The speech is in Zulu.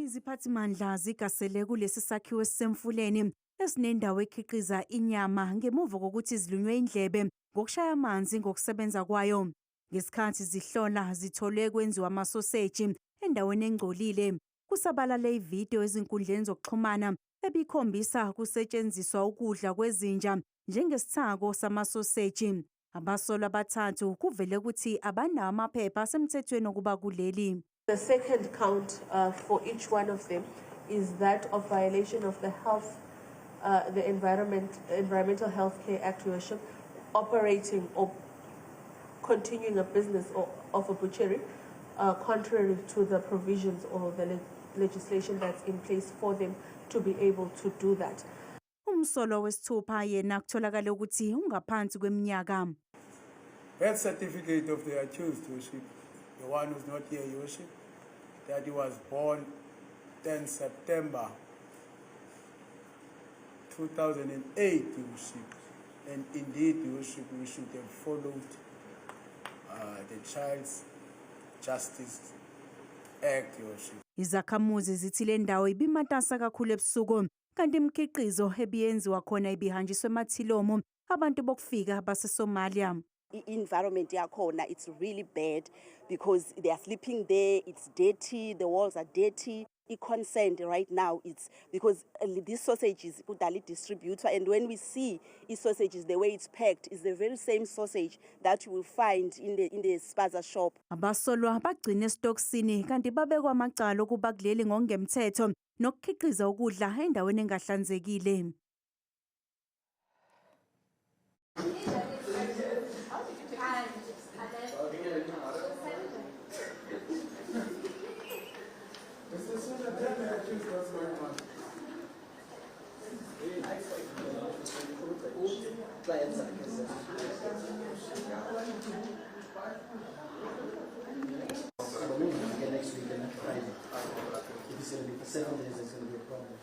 Iziphathimandla zigasele kulesi sakhiwo esisemfuleni esinendawo ekhiqiza inyama ngemuva kokuthi zilunywe indlebe ngokushaya amanzi ngokusebenza kwayo. Ngesikhathi zihlola zithole kwenziwa amasoseji endaweni engcolile. Kusabalale ividiyo ezinkundleni zokuxhumana ebikhombisa kusetshenziswa ukudla kwezinja njengesithako samasoseji. Abasolwa abathathu kuvele ukuthi abanawo amaphepha asemthethweni okuba kuleli. The second count for each one of them is that of violation of the health, the Environmental Health Care Act, Your Worship, operating or continuing a business or of a butchery contrary to the provisions or the legislation that's in place for them to be able to do that. Umsolwa wesithupha yena kutholakale ukuthi ungaphansi kweminyaka. Birth certificate of the accused, Worship, the one who's not here, Your Worship, that he was born 10 September 2008, Your Worship. And indeed, Your Worship, we should have followed the Child's Justice Act, Your Worship. Izakhamuzi zithi le ndawo ibimatasa kakhulu ebusuku kanti imikhiqizo ebiyenziwa khona ibihanjiswa emathilomu abantu bokufika baseSomalia. I-environment yakhona, it's really bad because they are sleeping there. It's dirty, the walls are dirty. I-concern right now, it's because these sausages kudala distributor, and when we see i-sausages, the way it's packed is the very same sausage that you will find in the spaza shop. Abasolwa bagcine esitokisini kanti babekwa amacala okuba kuleli ngokungemthetho nokukhiqiza ukudla endaweni engahlanzekile. Next week and Friday. If it's going to be for 7 days, there's going to be a problem.